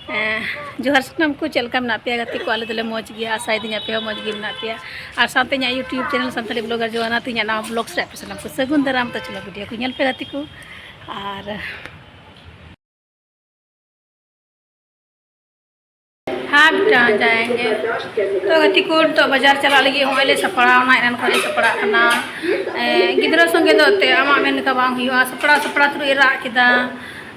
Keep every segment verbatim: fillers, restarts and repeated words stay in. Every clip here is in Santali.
ᱮᱸ, ᱡᱚᱦᱟᱨ ᱥᱟᱱᱟᱢ ᱠᱚ, ᱪᱮᱫ ᱞᱮᱠᱟ ᱢᱮᱱᱟᱜ ᱯᱮᱭᱟ ᱜᱟᱛᱮ ᱠᱚ? ᱟᱞᱮ ᱫᱚᱞᱮ ᱢᱚᱡᱽ ᱜᱮᱭᱟ, ᱟᱥᱟᱭᱮᱫᱟᱹᱧ ᱟᱯᱮ ᱦᱚᱸ ᱢᱚᱡᱽ ᱜᱮ ᱢᱮᱱᱟᱜ ᱯᱮᱭᱟ᱾ ᱟᱨ ᱥᱟᱶᱛᱮ ᱤᱧᱟᱹᱜ YouTube channel ᱥᱟᱱᱛᱟᱲᱤ blogger ᱡᱚᱣᱟᱱᱟ ᱛᱮ ᱤᱧᱟᱹᱜ ᱱᱟᱣᱟ vlogs ᱨᱮ ᱟᱯᱮ ᱥᱟᱱᱟᱢ ᱠᱚ ᱥᱟᱹᱜᱩᱱ ᱫᱟᱨᱟᱢ᱾ ᱛᱚ ᱪᱚᱞᱚ video ᱠᱚ ᱧᱮᱞ ᱯᱮ ᱜᱟᱛᱮ ᱠᱚ᱾ ᱟᱨ ᱦᱮᱸ ᱵᱮᱴᱟ, ᱡᱟᱭᱮᱸᱜᱮ᱾ ᱛᱚ ᱜᱟᱛᱮ ᱠᱚ, ᱱᱤᱛᱚᱜ ᱵᱟᱡᱟᱨ ᱪᱟᱞᱟᱜ ᱞᱟᱹᱜᱤᱫ ᱦᱚᱸᱜᱼᱚᱭ ᱞᱮ ᱥᱟᱯᱲᱟᱣ ᱮᱱᱟ, ᱮᱱᱟᱱ ᱠᱷᱚᱱ ᱞᱮ ᱥᱟᱯᱲᱟᱜ ᱠᱟᱱᱟ᱾ ᱮᱸ, ᱜᱤᱫᱽᱨᱟᱹ ᱥᱚᱸᱜᱮ ᱫᱚ ᱮᱱᱛᱮᱫ ᱟᱢᱟᱜ ᱢᱮᱱ ᱞᱮᱠᱟ ᱵᱟᱝ ᱦᱩᱭᱩᱜᱼᱟ, ᱥᱟᱯᱲᱟᱣ ᱥᱟᱯᱲᱟᱣ ᱛᱩᱞᱩᱡ ᱮ ᱨᱟᱜ ᱠᱮᱫᱟ᱾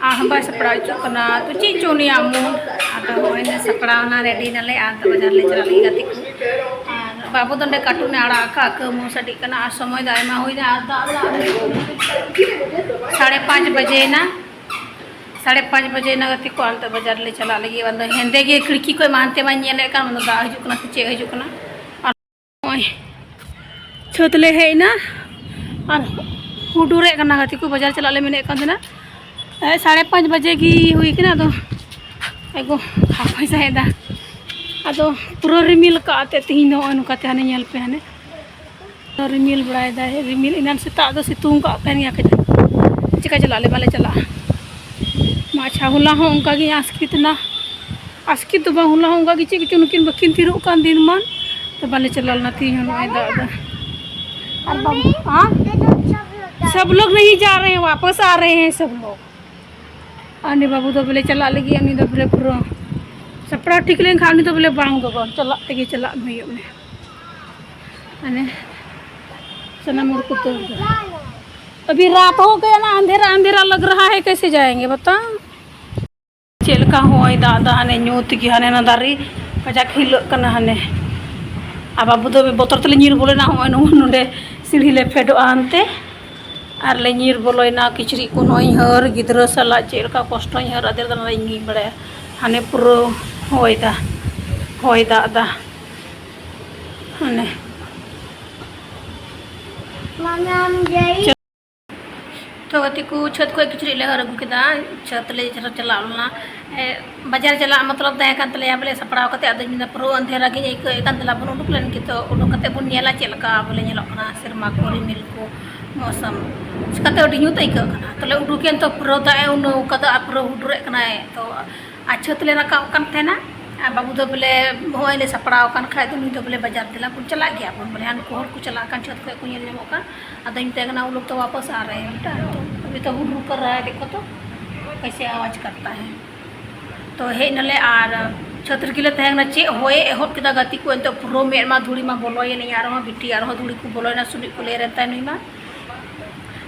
ᱟᱨ ᱦᱚᱸ ᱵᱟᱭ ᱥᱟᱯᱲᱟᱣ ᱦᱚᱪᱚᱜ ᱠᱟᱱᱟ᱾ ᱛᱚ ᱪᱮᱫ ᱪᱚ ᱩᱱᱤᱭᱟᱜ mood᱾ ᱟᱫᱚ ᱦᱚᱸᱜᱼᱚᱭ ᱞᱮ ᱥᱟᱯᱲᱟᱣ ᱮᱱᱟ, ready ᱱᱟᱞᱮ, ᱟᱨ ᱵᱟᱡᱟᱨ ᱞᱮ ᱪᱟᱞᱟᱜ ᱞᱟᱹᱜᱤᱫ ᱜᱟᱛᱮ ᱠᱚ᱾ ᱟᱨ ᱵᱟᱹᱵᱩ ᱫᱚ ᱚᱸᱰᱮ cartoon ᱮ ᱟᱲᱟᱜ ᱟᱠᱟᱫ, ᱠᱟᱹᱣ ᱢᱟᱹᱣ ᱥᱟᱰᱮᱜ ᱠᱟᱱᱟ, ᱟᱨ ᱥᱚᱢᱚᱭ ᱫᱚ ᱟᱭᱢᱟ ᱦᱩᱭᱱᱟ, ᱟᱨ ᱫᱟᱜ ᱫᱟᱜ ᱥᱟᱲᱮ ᱯᱟᱸᱪ ᱵᱟᱡᱮᱭᱮᱱᱟ᱾ ᱥᱟᱲᱮ ᱯᱟᱸᱪ ᱵᱟᱡᱮᱭᱮᱱᱟ ᱜᱟᱛᱮ ᱠᱚ, ᱟᱨ ᱱᱤᱛᱚᱜ ᱵᱟᱡᱟᱨ ᱞᱮ ᱪᱟᱞᱟᱜ ᱞᱟᱹᱜᱤᱫ᱾ ᱟᱫᱚ ᱦᱮᱸᱫᱮ ᱜᱮ ᱠᱷᱤᱲᱠᱤ ᱠᱷᱚᱱ ᱢᱟ ᱦᱟᱱᱛᱮ ᱢᱟᱧ ᱧᱮᱞᱮᱫ ᱠᱟᱱ, ᱚᱱᱟ ᱫᱟᱜ ᱦᱤᱡᱩᱜ ᱠᱟᱱᱟ ᱥᱮ ᱪᱮᱫ ᱦᱤᱡᱩᱜ ᱠᱟᱱᱟ᱾ ᱱᱚᱜᱼᱚᱭ ᱪᱷᱟᱹᱛ ᱞᱮ ᱦᱮᱡ ᱮᱱᱟ ᱟᱨ ᱦᱩᱰᱩᱨᱮᱫ ᱠᱟᱱᱟ ᱜᱟᱛᱮ ᱠᱚ, ᱵᱟᱡᱟᱨ ᱪᱟᱞᱟᱜ ᱞᱮ ᱢᱮᱱᱮᱫ ᱠᱟᱱ ᱛᱟᱦᱮᱱᱟ᱾ ᱮ, ᱥᱟᱲᱮ ᱯᱟᱸᱪ ᱵᱟᱡᱮ ᱜᱮ ᱦᱩᱭ ᱠᱟᱱᱟ, ᱟᱫᱚ ᱮᱜᱳ ᱦᱟᱯᱟᱭ ᱥᱟᱦᱮᱫᱟ᱾ ᱟᱫᱚ ᱯᱩᱨᱟᱹ ᱨᱤᱢᱤᱞ ᱠᱟᱜ ᱛᱮ ᱛᱤᱦᱤᱧ ᱫᱚ ᱱᱚᱜᱼᱚᱭ ᱱᱚᱝᱠᱟ ᱛᱮ ᱦᱟᱱᱮ ᱧᱮᱞ ᱯᱮ ᱦᱟᱱᱮ ᱨᱤᱢᱤᱞ ᱵᱟᱲᱟᱭ ᱫᱟᱭ, ᱨᱤᱢᱤᱞ ᱮᱱᱟᱱ ᱥᱮᱛᱟᱜ ᱫᱚ ᱥᱤᱛᱩᱝ ᱠᱟᱜ ᱛᱟᱦᱮᱱ ᱜᱮᱭᱟ ᱠᱟᱡᱟᱠ᱾ ᱪᱮᱠᱟ ᱪᱟᱞᱟᱜ ᱟᱞᱮ? ᱵᱟᱞᱮ ᱪᱟᱞᱟᱜᱼᱟ᱾ ᱢᱟ ᱟᱪᱪᱷᱟ, ᱦᱚᱞᱟ ᱦᱚᱸ ᱚᱱᱠᱟ ᱜᱮ ᱟᱥᱠᱮᱛ ᱮᱱᱟ᱾ ᱟᱥᱠᱮᱛ ᱫᱚ ᱵᱟᱝ, ᱦᱚᱞᱟ ᱦᱚᱸ ᱚᱱᱠᱟ ᱜᱮ ᱪᱮᱫ ᱠᱚᱪᱚ ᱱᱩᱠᱤᱱ ᱵᱟᱹᱠᱤᱱ ᱛᱷᱤᱨᱚᱜ ᱠᱟᱱ ᱫᱤᱱ ᱢᱟ, ᱛᱚ ᱵᱟᱞᱮ ᱪᱟᱞᱟᱣ ᱞᱮᱱᱟ᱾ ᱛᱮᱦᱮᱧ ᱦᱚᱸ ᱱᱚᱜᱼᱚᱭ ᱫᱟᱜ ᱮᱫᱟ᱾ ᱟᱨ ᱵᱟᱵᱩ, ᱦᱟᱸ? सब लोग नहीं जा रहे हैं, वापस आ रहे हैं सब लोग। ᱟᱨ ᱩᱱᱤ ᱵᱟᱹᱵᱩ ᱫᱚ ᱵᱚᱞᱮ ᱪᱟᱞᱟᱜ ᱞᱟᱹᱜᱤᱫ, ᱩᱱᱤ ᱫᱚ ᱵᱚᱞᱮ ᱯᱩᱨᱟᱹ ᱥᱟᱯᱲᱟᱣ ᱴᱷᱤᱠ ᱞᱮᱱᱠᱷᱟᱱ ᱩᱱᱤ ᱫᱚ ᱵᱚᱞᱮ ᱵᱟᱝ ᱫᱚ ᱵᱟᱝ, ᱪᱟᱞᱟᱜ ᱛᱮᱜᱮ ᱪᱟᱞᱟᱜ ᱦᱩᱭᱩᱜ ᱢᱮ᱾ ᱢᱟᱱᱮ ᱥᱟᱱᱟᱢ ᱦᱚᱲ ᱠᱚ ᱫᱟᱹᱲ ᱫᱟ᱾ ᱟᱵᱷᱤ ᱨᱟᱛ ᱦᱳ ᱜᱟᱭᱟ ᱱᱟ, ᱟᱱᱫᱷᱮᱨᱟ ᱟᱱᱫᱷᱮᱨᱟ ᱞᱟᱜ ᱨᱟᱦᱟ ᱦᱮ, ᱠᱮᱥᱮ ᱡᱟᱭᱮᱸᱜᱮ ᱵᱟᱛᱟᱣ? ᱪᱮᱫ ᱞᱮᱠᱟ ᱦᱚᱭ ᱫᱟᱜ ᱫᱟ, ᱦᱟᱱᱮ ᱧᱩᱛ ᱜᱮ, ᱦᱟᱱᱮ ᱚᱱᱟ ᱫᱟᱨᱮ ᱠᱟᱡᱟᱠ ᱦᱤᱞᱟᱹᱜ ᱠᱟᱱᱟ ᱦᱟᱱᱮ᱾ ᱟᱨ ᱵᱟᱹᱵᱩ ᱫᱚ ᱵᱚᱛᱚᱨ ᱛᱮᱞᱮ ᱧᱤᱨ ᱵᱚᱞᱚᱭᱮᱱᱟ, ᱦᱚᱸᱜᱼᱚᱭ ᱱᱚᱜᱼᱚᱭ ᱱᱚᱸᱰᱮ ᱥᱤᱲᱦᱤ ᱞᱮ ᱯᱷᱮᱰᱚᱜᱼᱟ ᱦᱟᱱᱛᱮ᱾ ᱟᱨ ᱞᱮ ᱧᱤᱨ ᱵᱚᱞᱚᱭᱮᱱᱟ, ᱠᱤᱪᱨᱤᱡ ᱠᱚ ᱱᱚᱜᱼᱚᱭ ᱤᱧ ᱦᱟᱹᱨ, ᱜᱤᱫᱽᱨᱟᱹ ᱥᱟᱞᱟᱜ ᱪᱮᱫ ᱞᱮᱠᱟ ᱠᱚᱥᱴᱚᱧ ᱦᱟᱹᱨ ᱟᱫᱮᱨ ᱫᱟ, ᱚᱱᱟ ᱫᱚ ᱤᱧ ᱜᱤᱧ ᱵᱟᱲᱟᱭᱟ᱾ ᱦᱟᱱᱮ ᱯᱩᱨᱟᱹ ᱦᱚᱭ ᱫᱟ, ᱦᱚᱭ ᱫᱟᱜ ᱫᱟ ᱦᱟᱱᱮ᱾ ᱛᱚ ᱜᱟᱛᱮ ᱠᱚ, ᱪᱷᱟᱹᱛ ᱠᱷᱚᱱ ᱠᱤᱪᱨᱤᱡ ᱞᱮ ᱦᱟᱹᱨ ᱟᱹᱜᱩ ᱠᱮᱫᱟ, ᱪᱷᱟᱹᱛ ᱞᱮ ᱪᱟᱞᱟᱣ ᱞᱮᱱᱟ᱾ ᱮ, ᱵᱟᱡᱟᱨ ᱪᱟᱞᱟᱜ ᱢᱚᱛᱞᱚᱵ ᱛᱟᱦᱮᱸ ᱠᱟᱱ ᱛᱟᱞᱮᱭᱟ, ᱵᱚᱞᱮ ᱥᱟᱯᱲᱟᱣ ᱠᱟᱛᱮ, ᱟᱫᱚᱧ ᱢᱮᱱᱫᱟ ᱯᱩᱨᱟᱹ ᱟᱸᱫᱷᱮᱨᱟ ᱜᱤᱧ ᱟᱹᱭᱠᱟᱹᱣᱮᱫ ᱠᱟᱱ, ᱫᱮᱞᱟ ᱵᱚᱱ ᱩᱰᱩᱠ ᱞᱮᱱ ᱜᱮ᱾ ᱛᱚ ᱩᱰᱩᱠ ᱠᱟᱛᱮ ᱵᱚᱱ ᱧᱮᱞᱟ ᱪᱮᱫ ᱞᱮᱠᱟ ᱵᱚᱞᱮ ᱧᱮᱞᱚᱜ ᱠᱟᱱᱟ ᱥᱮᱨᱢᱟ ᱠᱚ, ᱨᱤᱢᱤᱞ ᱠᱚ᱾ ᱢᱚᱥᱟᱢ ᱪᱤᱠᱟᱹᱛᱮ ᱟᱹᱰᱤ ᱧᱩᱛ ᱟᱹᱭᱠᱟᱹᱜ ᱠᱟᱱᱟ᱾ ᱛᱟᱦᱞᱮ ᱩᱰᱩᱠᱮᱱ ᱛᱚ ᱯᱩᱨᱟᱹ ᱫᱟᱜ ᱮ ᱩᱱᱟᱹᱣ ᱠᱟᱫᱟ ᱟᱨ ᱯᱩᱨᱟᱹ ᱦᱩᱰᱩᱨᱮᱫ ᱠᱟᱱᱟᱭ᱾ ᱛᱚ ᱟᱨ ᱪᱷᱟᱹᱛ ᱞᱮ ᱨᱟᱠᱟᱵ ᱠᱟᱱ ᱛᱟᱦᱮᱱᱟ᱾ ᱟᱨ ᱵᱟᱹᱵᱩ ᱫᱚ ᱵᱚᱞᱮ ᱱᱚᱜᱼᱚᱭ ᱞᱮ ᱥᱟᱯᱲᱟᱣ ᱟᱠᱟᱱ ᱠᱷᱟᱡ ᱫᱚ ᱱᱩᱭ ᱫᱚ ᱵᱚᱞᱮ ᱵᱟᱡᱟᱨ ᱫᱮᱞᱟ ᱵᱚᱱ ᱪᱟᱞᱟᱜ ᱜᱮᱭᱟ ᱵᱚᱱ, ᱵᱚᱞᱮ ᱦᱟᱱᱠᱩ ᱦᱚᱲ ᱠᱚ ᱪᱟᱞᱟᱜ ᱠᱟᱱ ᱪᱷᱟᱹᱛ ᱠᱷᱚᱡ ᱠᱚ ᱧᱮᱞ ᱧᱟᱢᱚᱜ ᱠᱟᱱ᱾ ᱟᱫᱚᱧ ᱢᱮᱛᱟᱭ ᱠᱟᱱᱟ, "ᱩᱱ ᱚᱠᱛᱚ ᱣᱟᱯᱚᱥ ᱟ ᱨᱟᱦᱮ ᱦᱮᱸ ᱵᱮᱴᱟ, ᱛᱚ ᱟᱵᱷᱤ ᱛᱚ ᱦᱩᱰ ᱦᱩᱰ ᱠᱟᱨ ᱨᱟᱦᱟ ᱦᱮᱸ, ᱫᱮᱠᱷᱚ ᱛᱚ ᱠᱟᱭᱥᱮ ᱟᱣᱟᱡᱽ ᱠᱟᱨᱛᱟ ᱦᱮᱸ᱾" ᱛᱚ ᱦᱮᱡ ᱱᱟᱞᱮ ᱟᱨ ᱪᱷᱟᱹᱛ ᱨᱮᱜᱮ ᱞᱮ ᱛᱟᱦᱮᱸ ᱠᱟᱱᱟ᱾ ᱪᱮᱫ ᱦᱚᱭᱮ ᱮᱦᱚᱵ ᱠᱮᱫᱟ ᱜᱟᱛᱮ ᱠᱚ, ᱮᱱᱛᱮ ᱯᱩᱨᱟᱹ ᱢᱮᱫ ᱢᱟ ᱫᱷᱩᱲᱤ ᱢᱟ ᱵᱚᱞᱚᱭᱮᱱ, ᱤᱧ ᱟᱨᱦᱚᱸ ᱵᱤᱴᱤ ᱟᱨᱦᱚᱸ ᱫᱷᱩᱲᱤ ᱠᱚ ᱵᱚᱞᱚᱭᱮᱱᱟ, ᱥᱩᱱᱩᱡ ᱠᱚ ᱞᱮᱨ ᱮᱱ ᱛᱟᱭ ᱱᱩᱭ ᱢᱟ᱾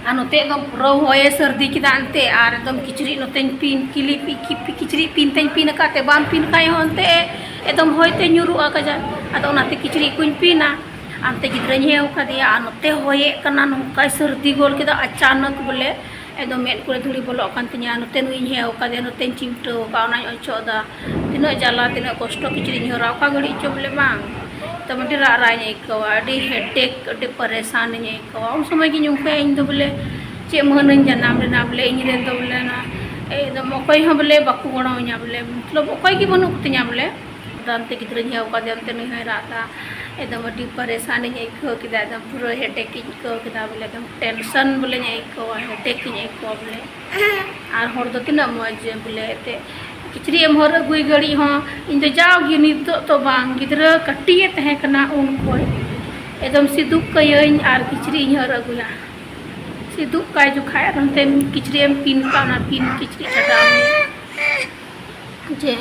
ᱟᱨ ᱱᱚᱛᱮ ᱮᱠᱫᱚᱢ ᱯᱩᱨᱟᱹ ᱦᱚᱭᱮ ᱥᱟᱹᱨᱫᱤ ᱠᱮᱫᱟ ᱮᱱᱛᱮ, ᱟᱨ ᱮᱠᱫᱚᱢ ᱠᱤᱪᱨᱤᱡ ᱱᱚᱛᱮᱧ ᱯᱤᱱ ᱠᱤᱞᱤ ᱯᱤ-, ᱠᱤ-, ᱯᱤ-, ᱠᱤᱪᱨᱤᱡ ᱯᱤᱱ ᱛᱮᱧ ᱯᱤᱱ ᱟᱠᱟᱫ ᱛᱮ ᱵᱟᱢ ᱯᱤᱱ ᱠᱷᱟᱡ ᱦᱚᱸ ᱮᱱᱛᱮ ᱮᱠᱫᱚᱢ ᱦᱚᱭ ᱛᱮ ᱧᱩᱨᱩᱜᱼᱟ ᱠᱟᱡᱟᱠ᱾ ᱟᱫᱚ ᱚᱱᱟᱛᱮ ᱠᱤᱪᱨᱤᱡ ᱠᱚᱧ ᱯᱤᱱᱟ᱾ ᱦᱟᱱᱛᱮ ᱜᱤᱫᱽᱨᱟᱹᱧ ᱦᱮᱣ ᱠᱟᱫᱮᱭᱟ ᱟᱨ ᱱᱚᱛᱮ ᱦᱚᱭᱮᱜ ᱠᱟᱱᱟ, ᱱᱚᱝᱠᱟᱭ ᱥᱟᱹᱨᱫᱤ ᱜᱚᱞ ᱠᱮᱫᱟ ᱟᱪᱟᱱᱚᱠ ᱵᱚᱞᱮ᱾ ᱮᱠᱫᱚᱢ ᱢᱮᱫ ᱠᱚᱨᱮ ᱫᱷᱩᱲᱤ ᱵᱚᱞᱚᱜ ᱠᱟᱱ ᱛᱤᱧᱟ᱾ ᱱᱚᱛᱮ ᱱᱩᱭᱤᱧ ᱦᱮᱣ ᱠᱟᱫᱮᱭᱟ, ᱱᱚᱛᱮᱧ ᱪᱤᱢᱴᱟᱹᱣ ᱟᱠᱟᱫ, ᱚᱱᱟᱧ ᱚᱪᱚᱜ ᱮᱫᱟ᱾ ᱛᱤᱱᱟᱹᱜ ᱡᱟᱞᱟ, ᱛᱤᱱᱟᱹᱜ ᱠᱚᱥᱴᱚ ᱠᱤᱪᱨᱤᱡ ᱤᱧ ᱦᱚᱨᱟ, ᱚᱠᱟ ᱜᱷᱟᱹᱲᱤᱡ ᱪᱚ ᱵᱚᱞᱮ ᱵᱟᱝ, ᱛᱚ ᱢᱤᱫᱴᱮᱱ ᱨᱟᱜ ᱨᱟᱜ ᱤᱧ ᱟᱹᱭᱠᱟᱹᱣᱟ, ᱟᱹᱰᱤ headache, ᱟᱹᱰᱤ ᱯᱟᱨᱮᱥᱟᱱ ᱤᱧ ᱟᱹᱭᱠᱟᱹᱣᱟ᱾ ᱩᱱ ᱥᱚᱢᱚᱭ ᱜᱤᱧ ᱚᱱᱠᱟᱭᱟ ᱤᱧ ᱫᱚ ᱵᱚᱞᱮ, ᱪᱮᱫ ᱢᱟᱹᱱᱟᱹᱧ ᱡᱟᱱᱟᱢ ᱞᱮᱱᱟ ᱵᱚᱞᱮ, ᱤᱧ ᱨᱮᱱ ᱫᱚ ᱵᱚᱞᱮ ᱱᱟ, ᱮᱠᱫᱚᱢ ᱚᱠᱚᱭ ᱦᱚᱸ ᱵᱚᱞᱮ ᱵᱟᱠᱚ ᱜᱚᱲᱚ ᱤᱧᱟ ᱵᱚᱞᱮ, ᱢᱚᱛᱞᱚᱵ ᱚᱠᱚᱭ ᱜᱮ ᱵᱟᱹᱱᱩᱜ ᱠᱚᱛᱤᱧᱟ ᱵᱚᱞᱮ᱾ ᱟᱫᱚ ᱚᱱᱛᱮ ᱜᱤᱫᱽᱨᱟᱹᱧ ᱦᱮᱣ ᱠᱟᱫᱮᱭᱟ, ᱚᱱᱛᱮ ᱱᱩᱭ ᱦᱚᱸᱭ ᱨᱟᱜ ᱮᱫᱟ᱾ ᱮᱠᱫᱚᱢ ᱟᱹᱰᱤ ᱯᱟᱨᱮᱥᱟᱱᱤᱧ ᱟᱹᱭᱠᱟᱹᱣ ᱠᱮᱫᱟ, ᱮᱠᱫᱚᱢ ᱯᱩᱨᱟᱹ headache ᱤᱧ ᱟᱹᱭᱠᱟᱹᱣ ᱠᱮᱫᱟ ᱵᱚᱞᱮ, ᱮᱠᱫᱚᱢ tension ᱵᱚᱞᱮᱧ ᱟᱹᱭᱠᱟᱹᱣᱟ, headache ᱤᱧ ᱟᱹᱭᱠᱟᱹᱣᱟ ᱵᱚᱞᱮ᱾ ᱟᱨ ᱦᱚᱲ ᱫᱚ ᱛᱤᱱᱟᱹᱜ ᱢᱚᱡᱽ ᱵᱚᱞᱮ ᱮᱱᱛᱮᱫ ᱠᱤᱪᱨᱤᱡ ᱮᱢ ᱦᱚᱨᱚᱜ ᱟᱹᱜᱩᱭ ᱜᱷᱟᱹᱲᱤᱡ ᱦᱚᱸ, ᱤᱧ ᱫᱚ ᱡᱟᱣᱜᱮ ᱱᱤᱛᱚᱜ ᱫᱚ ᱵᱟᱝ, ᱜᱤᱫᱽᱨᱟᱹ ᱠᱟᱹᱴᱤᱡ ᱮ ᱛᱟᱦᱮᱸ ᱠᱟᱱᱟ ᱩᱱ ᱠᱷᱚᱱ ᱮᱠᱫᱚᱢ ᱥᱤᱫᱩᱜ ᱠᱟᱹᱭᱟᱹᱧ ᱟᱨ ᱠᱤᱪᱨᱤᱡ ᱤᱧ ᱦᱚᱨᱚᱜ ᱟᱹᱜᱩᱭᱟ᱾ ᱥᱤᱫᱩᱜ ᱠᱟᱭ ᱡᱚᱠᱷᱟᱡ ᱟᱨ ᱚᱱᱛᱮ ᱠᱤᱪᱨᱤᱡ ᱮᱢ ᱯᱤᱱ ᱠᱟᱜ, ᱚᱱᱟ ᱯᱤᱱ ᱠᱤᱪᱨᱤᱡ ᱪᱷᱟᱰᱟᱣ ᱢᱮ᱾ ᱡᱮ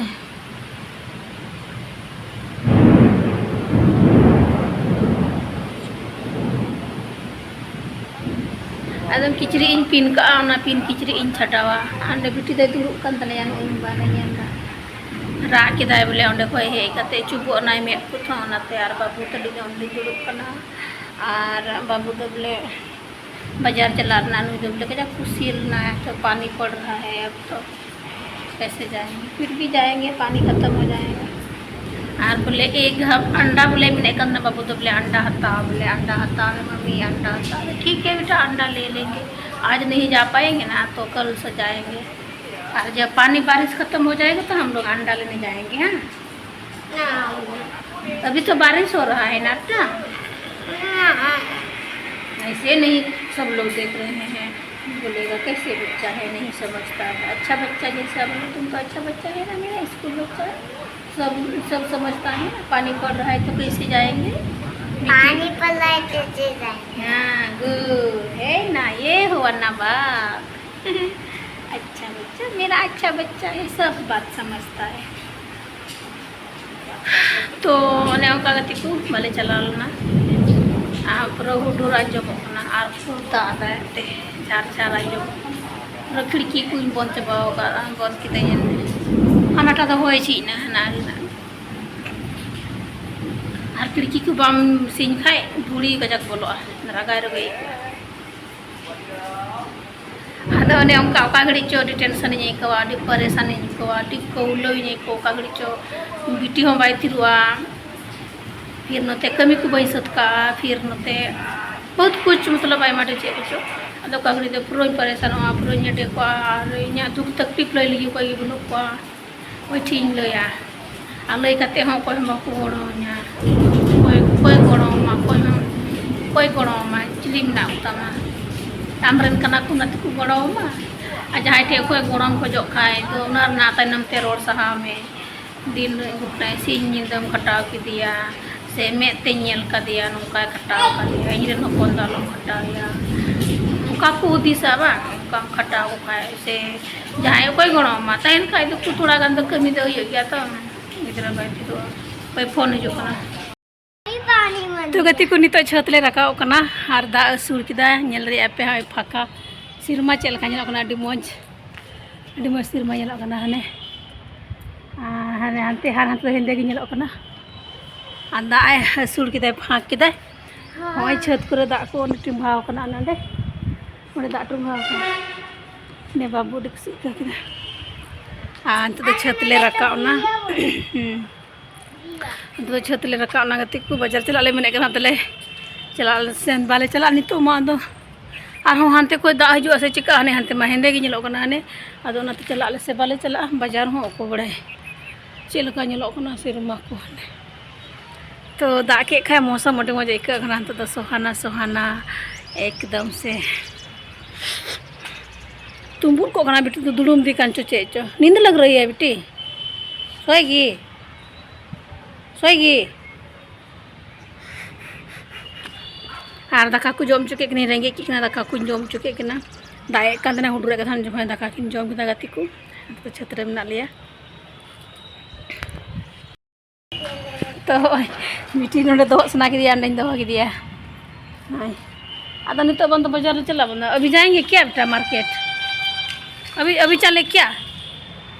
ᱟᱫᱚ ᱠᱤᱪᱨᱤᱡ ᱤᱧ ᱯᱤᱱ ᱠᱟᱜᱼᱟ, ᱚᱱᱟ ᱯᱤᱱ ᱠᱤᱪᱨᱤᱡ ᱤᱧ ᱪᱷᱟᱰᱟᱣᱟ᱾ ᱚᱸᱰᱮ ᱵᱤᱴᱤ ᱫᱚᱭ ᱫᱩᱲᱩᱵ ᱠᱟᱱ ᱛᱟᱞᱮᱭᱟ, ᱱᱚᱜᱼᱚᱭ ᱢᱳᱵᱟᱭᱤᱞᱮ ᱧᱮᱞ ᱮᱫᱟ᱾ ᱨᱟᱜ ᱠᱮᱫᱟᱭ ᱵᱚᱞᱮ, ᱚᱸᱰᱮ ᱠᱷᱚᱡ ᱦᱮᱡ ᱠᱟᱛᱮ ᱪᱩᱵᱚᱜ ᱮᱱᱟᱭ ᱢᱮᱫ ᱠᱚ ᱛᱷᱚ, ᱚᱱᱟᱛᱮ᱾ ᱟᱨ ᱵᱟᱹᱵᱩ ᱛᱟᱹᱞᱤᱧ ᱫᱚ ᱚᱸᱰᱮ ᱫᱩᱲᱩᱵ ᱠᱟᱱᱟ᱾ ᱟᱨ ᱵᱟᱹᱵᱩ ᱫᱚ ᱵᱚᱞᱮ ᱵᱟᱡᱟᱨ ᱪᱟᱞᱟᱜ ᱨᱮᱱᱟᱜ ᱱᱩᱭ ᱫᱚ ᱵᱚᱞᱮ ᱠᱟᱡᱟᱠ ᱠᱩᱥᱤ ᱞᱮᱱᱟᱭ, ᱛᱚ ᱯᱟᱱᱤ ᱯᱚᱲ ᱨᱟᱦᱟ ᱦᱟᱭ ᱟᱵ ᱛᱚ᱾ कैसे जाएंगे, फिर भी जाएंगे, पानी खत्म हो जाएगा। ᱟᱨ ᱵᱚᱞᱮ एक अंडा ᱵᱚᱞᱮ ᱢᱮᱱᱮᱫ ᱠᱟᱱ ᱛᱟᱦᱮᱱᱟ ᱵᱟᱹᱵᱩ ᱫᱚ ᱵᱚᱞᱮ अंडा ᱦᱟᱛᱟᱣ, ᱵᱚᱞᱮ अंडा ᱦᱟᱛᱟᱣ ᱢᱮ मम्मी, अंडा हत्ता। ठीक है बेटा, अंडा ले लेंगे, आज नहीं जा पाएंगे ना तो कल से जाएंगे। और जब पानी बारिश खत्म हो जाएगा तो हम लोग अंडा लेने जाएंगे, हाँ। अभी तो बारिश हो रहा है ना बेटा। ऐसे नहीं, सब लोग देख रहे हैं, बोलेगा कैसे बच्चा है, नहीं समझता है। अच्छा बच्चा जैसा बोलो, तुम तो अच्छा बच्चा है ना मेरा, स्कूल बच्चा है। सब सब समझता है ना, पानी पड़ रहा है तो कैसे जाएंगे? पानी पड़ रहा है तो कैसे जाएंगे? हाँ, गुड है ना, ये हुआ ना बाप। अच्छा बच्चा, मेरा अच्छा बच्चा है, सब बात समझता है। ᱛᱚ ᱚᱱᱮ ᱚᱱᱠᱟ ᱠᱟᱛᱮ ᱠᱚ ᱵᱟᱞᱮ ᱪᱟᱞᱟᱣ ᱞᱮᱱᱟ᱾ ᱟᱨ ᱯᱩᱨᱟᱹ ᱦᱩᱰᱩᱨ ᱟᱸᱡᱚᱢᱚᱜ ᱠᱟᱱᱟ ᱟᱨ ᱯᱩᱨᱟᱹ ᱫᱟᱜ ᱫᱟᱭ ᱛᱮ ᱡᱷᱟᱨ ᱡᱷᱟᱨ ᱟᱸᱡᱚᱢᱚᱜ ᱠᱟᱱᱟ᱾ ᱯᱩᱨᱟᱹ ᱠᱷᱤᱲᱠᱤ ᱠᱚᱧ ᱵᱚᱱᱫ ᱪᱟᱵᱟᱣ ᱟᱠᱟᱫᱼᱟ, ᱵᱚᱱᱫ ᱠᱤᱫᱟᱹᱧ᱾ ᱦᱟᱱᱟᱴᱟᱜ ᱫᱚ ᱦᱚᱭ ᱡᱷᱤᱡ ᱮᱱᱟ, ᱦᱟᱱᱟ ᱨᱮᱱᱟᱜ᱾ ᱟᱨ ᱠᱷᱤᱲᱠᱤ ᱠᱚ ᱵᱟᱢ ᱥᱤᱧ ᱠᱷᱟᱡ ᱫᱷᱩᱲᱤ ᱠᱟᱡᱟᱠ ᱵᱚᱞᱚᱜᱼᱟ, ᱨᱟᱜᱟᱭ ᱨᱟᱜᱟᱭ ᱟᱹᱭᱠᱟᱹᱜᱼᱟ᱾ ᱟᱫᱚ ᱚᱱᱮ ᱚᱱᱠᱟ ᱚᱠᱟ ᱜᱷᱟᱹᱲᱤᱡ ᱪᱚ ᱟᱹᱰᱤ ᱴᱮᱱᱥᱚᱱᱤᱧ ᱟᱹᱭᱠᱟᱹᱣᱟ, ᱟᱹᱰᱤ ᱯᱟᱨᱮᱥᱟᱱᱤᱧ ᱟᱹᱭᱠᱟᱹᱣᱟ, ᱟᱹᱰᱤ ᱠᱟᱹᱣᱞᱟᱹᱣᱤᱧ ᱟᱹᱭᱠᱟᱹᱣᱟ᱾ ᱚᱠᱟ ᱜᱷᱟᱹᱲᱤᱡ ᱪᱚ ᱵᱤᱴᱤ ᱦᱚᱸ ᱵᱟᱭ ᱛᱷᱤᱨᱚᱜᱼᱟ, ᱯᱷᱤᱨ ᱱᱚᱛᱮ ᱠᱟᱹᱢᱤ ᱠᱚ ᱵᱟᱹᱧ ᱥᱟᱹᱛ ᱠᱟᱜᱼᱟ, ᱯᱷᱤᱨ ᱱᱚᱛᱮ ᱵᱚᱦᱩᱛ ᱠᱩᱪ ᱢᱚᱛᱞᱚᱵ ᱟᱭᱢᱟ ᱰᱷᱮᱨ ᱪᱮᱫ ᱠᱚᱪᱚ᱾ ᱟᱫᱚ ᱚᱠᱟ ᱜᱷᱟᱹᱲᱤᱡ ᱫᱚ ᱯᱩᱨᱟᱹᱧ ᱯᱟᱨᱮᱥᱟᱱᱚᱜᱼᱟ, ᱯᱩᱨᱟᱹᱧ ᱮᱴᱮᱠᱚᱜᱼᱟ ᱟᱨ ᱤᱧᱟᱹᱜ ᱫᱩᱠ ᱛᱟᱠᱞᱤᱯ ᱞᱟᱹᱭ ᱞᱟᱹᱜᱤᱫ ᱚᱠᱚᱭ ᱜᱮ ᱵᱟᱹᱱᱩᱜ ᱠᱚᱣᱟ᱾ ᱚᱠᱚᱭ ᱴᱷᱮᱡ ᱤᱧ ᱞᱟᱹᱭᱟ? ᱟᱨ ᱞᱟᱹᱭ ᱠᱟᱛᱮ ᱦᱚᱸ ᱚᱠᱚᱭ ᱦᱚᱸ ᱵᱟᱠᱚ ᱜᱚᱲᱚ ᱟᱹᱧᱟ᱾ ᱚᱠᱚᱭ ᱚᱠᱚᱭ ᱜᱚᱲᱚ ᱟᱢᱟ? ᱚᱠᱚᱭ ᱦᱚᱸ ᱚᱠᱚᱭ ᱜᱚᱲᱚ ᱟᱢᱟ? ᱪᱤᱞᱤ ᱢᱮᱱᱟᱜ ᱠᱚᱛᱟᱢᱟ? ᱟᱢᱨᱮᱱ ᱠᱟᱱᱟ ᱠᱚ, ᱚᱱᱟ ᱛᱮᱠᱚ ᱜᱚᱲᱚ ᱟᱢᱟ᱾ ᱟᱨ ᱡᱟᱦᱟᱸᱭ ᱴᱷᱮᱡ ᱚᱠᱚᱭ ᱜᱚᱲᱚᱢ ᱠᱷᱚᱡᱚᱜ ᱠᱷᱟᱡ ᱫᱚ, ᱚᱱᱟ ᱨᱮᱱᱟᱜ ᱛᱟᱭᱱᱚᱢ ᱛᱮ ᱨᱚᱲ ᱥᱟᱦᱟᱣ ᱢᱮ᱾ ᱫᱤᱱ ᱜᱚᱴᱟᱭ ᱥᱤᱧ ᱧᱤᱫᱟᱹᱢ ᱠᱷᱟᱴᱟᱣ ᱠᱮᱫᱮᱭᱟ, ᱥᱮ ᱢᱮᱫ ᱛᱮᱧ ᱧᱮᱞ ᱠᱟᱫᱮᱭᱟ ᱱᱚᱝᱠᱟᱭ ᱠᱷᱟᱴᱟᱣ ᱠᱟᱫᱮᱭᱟ, ᱤᱧ ᱨᱮᱱ ᱦᱚᱯᱚᱱ ᱫᱚ ᱟᱞᱚᱢ ᱠᱷᱟᱴᱟᱣᱮᱭᱟ᱾ ᱚᱱᱠᱟ ᱠᱚ ᱦᱩᱫᱤᱥᱟ ᱵᱟᱝ, ᱚᱱᱠᱟᱢ ᱠᱷᱟᱴᱟᱣ ᱠᱚ ᱠᱷᱟᱡ ᱥᱮ ᱡᱟᱦᱟᱸᱭ ᱚᱠᱚᱭ ᱜᱚᱲᱚ ᱟᱢᱟ ᱛᱟᱦᱮᱱ ᱠᱷᱟᱡ ᱫᱚ ᱛᱷᱚᱲᱟ ᱜᱟᱱ ᱫᱚ ᱠᱟᱹᱢᱤ ᱫᱚ ᱦᱩᱭᱩᱜ ᱜᱮᱭᱟ ᱛᱚ, ᱜᱤᱫᱽᱨᱟᱹ ᱵᱟᱭ ᱛᱷᱤᱨᱚᱜᱼᱟ, ᱚᱠᱚᱭ ᱯᱷᱳᱱ ᱦᱤᱡᱩᱜ ᱠᱟᱱᱟ᱾ ᱛᱚ ᱜᱟᱛᱮ ᱠᱚ, ᱱᱤᱛᱚᱜ ᱪᱷᱟᱹᱛ ᱞᱮ ᱨᱟᱠᱟᱵ ᱠᱟᱱᱟ ᱟᱨ ᱫᱟᱜ ᱟᱹᱥᱩᱲ ᱠᱮᱫᱟ᱾ ᱧᱮᱞ ᱫᱟᱲᱮᱭᱟᱜᱼᱟ ᱯᱮ, ᱦᱚᱸᱜᱼᱚᱭ ᱯᱷᱟᱸᱠᱟ ᱥᱮᱨᱢᱟ ᱪᱮᱫ ᱞᱮᱠᱟ ᱧᱮᱞᱚᱜ ᱠᱟᱱᱟ, ᱟᱹᱰᱤ ᱢᱚᱡᱽ, ᱟᱹᱰᱤ ᱢᱚᱡᱽ ᱥᱮᱨᱢᱟ ᱧᱮᱞᱚᱜ ᱠᱟᱱᱟ᱾ ᱦᱟᱱᱮ ᱟᱨ ᱦᱟᱱᱮ ᱦᱟᱱᱛᱮ ᱟᱨ ᱦᱟᱱᱛᱮ ᱫᱚ ᱦᱮᱸᱫᱮ ᱜᱮ ᱧᱮᱞᱚᱜ ᱠᱟᱱᱟ᱾ ᱟᱨ ᱫᱟᱜ ᱮ ᱟᱹᱥᱩᱲ ᱠᱮᱫᱟᱭ, ᱯᱷᱟᱸᱠ ᱠᱮᱫᱟᱭ᱾ ᱦᱚᱸᱜᱼᱚᱭ ᱪᱷᱟᱹᱛ ᱠᱚᱨᱮ ᱫᱟᱜ ᱠᱚ ᱚᱸᱰᱮ ᱴᱤᱢᱵᱷᱟᱣ ᱠᱟᱱᱟ, ᱱᱚᱸᱰᱮ ᱚᱸᱰᱮ ᱫᱟᱜ ᱴᱤᱢᱵᱷᱟᱣ ᱠᱟᱱᱟ᱾ ᱱᱮ ᱵᱟᱹᱵᱩ ᱟᱹᱰᱤ ᱠᱩᱥᱤ ᱟᱹᱭᱠᱟᱹᱣ ᱠᱮᱫᱟ᱾ ᱟᱨ ᱱᱤᱛᱚᱜ ᱫᱚ ᱪᱷᱟᱹᱛ ᱞᱮ ᱨᱟᱠᱟᱵ ᱮᱱᱟ᱾ ᱦᱩᱸ᱾ ᱟᱫᱚ ᱪᱷᱟᱹᱛ ᱞᱮ ᱨᱟᱠᱟᱵ ᱮᱱᱟ, ᱜᱟᱛᱮ ᱠᱚ ᱵᱟᱡᱟᱨ ᱪᱟᱞᱟᱜ ᱞᱮ ᱢᱮᱱᱮᱫ ᱠᱟᱱᱟ, ᱛᱟᱦᱞᱮ ᱪᱟᱞᱟᱜ ᱟᱞᱮ ᱥᱮ ᱵᱟᱞᱮ ᱪᱟᱞᱟᱜᱼᱟ ᱱᱤᱛᱚᱜ ᱢᱟ᱾ ᱟᱫᱚ ᱟᱨᱦᱚᱸ ᱦᱟᱱᱛᱮ ᱠᱷᱚᱡ ᱫᱟᱜ ᱦᱤᱡᱩᱜᱼᱟ ᱥᱮ ᱪᱤᱠᱟᱹᱜᱼᱟ, ᱦᱟᱱᱮ ᱦᱟᱱᱛᱮ ᱢᱟ ᱦᱮᱸᱫᱮ ᱜᱮ ᱧᱮᱞᱚᱜ ᱠᱟᱱᱟ ᱦᱟᱱᱮ᱾ ᱟᱫᱚ ᱚᱱᱟᱛᱮ ᱪᱟᱞᱟᱜ ᱟᱞᱮ ᱥᱮ ᱵᱟᱞᱮ ᱪᱟᱞᱟᱜᱼᱟ, ᱵᱟᱡᱟᱨ ᱦᱚᱸ ᱚᱠᱚᱭ ᱵᱟᱲᱟᱭ ᱪᱮᱫ ᱞᱮᱠᱟ ᱧᱮᱞᱚᱜ ᱠᱟᱱᱟ ᱥᱮᱨᱢᱟ ᱠᱚ ᱦᱟᱱᱮ᱾ ᱛᱚ ᱫᱟᱜ ᱠᱮᱫ ᱠᱷᱟᱡ ᱢᱳᱥᱚᱢ ᱟᱹᱰᱤ ᱢᱚᱡᱽ ᱟᱹᱭᱠᱟᱹᱜ ᱠᱟᱱᱟ ᱱᱤᱛᱚᱜ ᱫᱚ, ᱥᱚᱦᱟᱱᱟ ᱥᱚᱦᱟᱱᱟ ᱮᱠᱫᱚᱢ ᱥᱮ ᱛᱩᱢᱵᱩᱫ ᱠᱚᱜ ᱠᱟᱱᱟ ᱵᱤᱴᱤ ᱫᱚ, ᱫᱩᱲᱩᱢ ᱫᱤ ᱠᱟᱱ ᱪᱚ ᱪᱮᱫ ᱪᱚ᱾ नींद लग रही है ᱵᱤᱴᱤ? ᱥᱚᱭ ᱜᱮ, ᱥᱚᱭ ᱜᱮ᱾ ᱟᱨ ᱫᱟᱠᱟ ᱠᱚ ᱡᱚᱢ ᱦᱚᱪᱚ ᱠᱮᱫ ᱠᱤᱱᱟᱹᱧ, ᱨᱮᱸᱜᱮᱡ ᱠᱮᱫ ᱠᱤᱱᱟ, ᱫᱟᱠᱟ ᱠᱚᱧ ᱡᱚᱢ ᱦᱚᱪᱚ ᱠᱮᱫ ᱠᱤᱱᱟ᱾ ᱫᱟᱜ ᱮᱫ ᱠᱟᱱ ᱛᱟᱦᱮᱱᱟ, ᱦᱩᱰᱩᱨ ᱮᱫ ᱠᱟᱱ ᱛᱟᱦᱮᱱᱟ, ᱡᱚᱠᱷᱚᱱ ᱫᱟᱠᱟ ᱠᱤᱱ ᱡᱚᱢ ᱠᱮᱫᱟ ᱜᱟᱛᱮ ᱠᱚ, ᱟᱫᱚ ᱪᱷᱟᱹᱛ ᱨᱮ ᱢᱮᱱᱟᱜ ᱞᱮᱭᱟ᱾ ᱛᱚ ᱦᱚᱸᱜᱼᱚᱭ ᱵᱤᱴᱤ ᱱᱚᱰᱮ ᱫᱚᱦᱚ ᱥᱟᱱᱟ ᱠᱮᱫᱮᱭᱟ, ᱚᱸᱰᱮᱧ ᱫᱚᱦᱚ ᱠᱮᱫᱮᱭᱟ᱾ ᱦᱳᱭ᱾ ᱟᱫᱚ ᱱᱤᱛᱚᱜ ᱵᱚᱱ ᱫᱚ ᱵᱟᱡᱟᱨ ᱞᱮ ᱪᱟᱞᱟᱜ, ᱵᱚᱱ ᱫᱚ ᱟᱹᱵᱷᱤ ᱡᱟᱭᱮᱸᱜᱮ ᱠᱭᱟ ᱵᱮᱴᱟ ᱢᱟᱨᱠᱮᱴ? ᱟᱹᱵᱷᱤ, ᱟᱹᱵᱷᱤ ᱪᱟᱞᱮ ᱠᱭᱟ?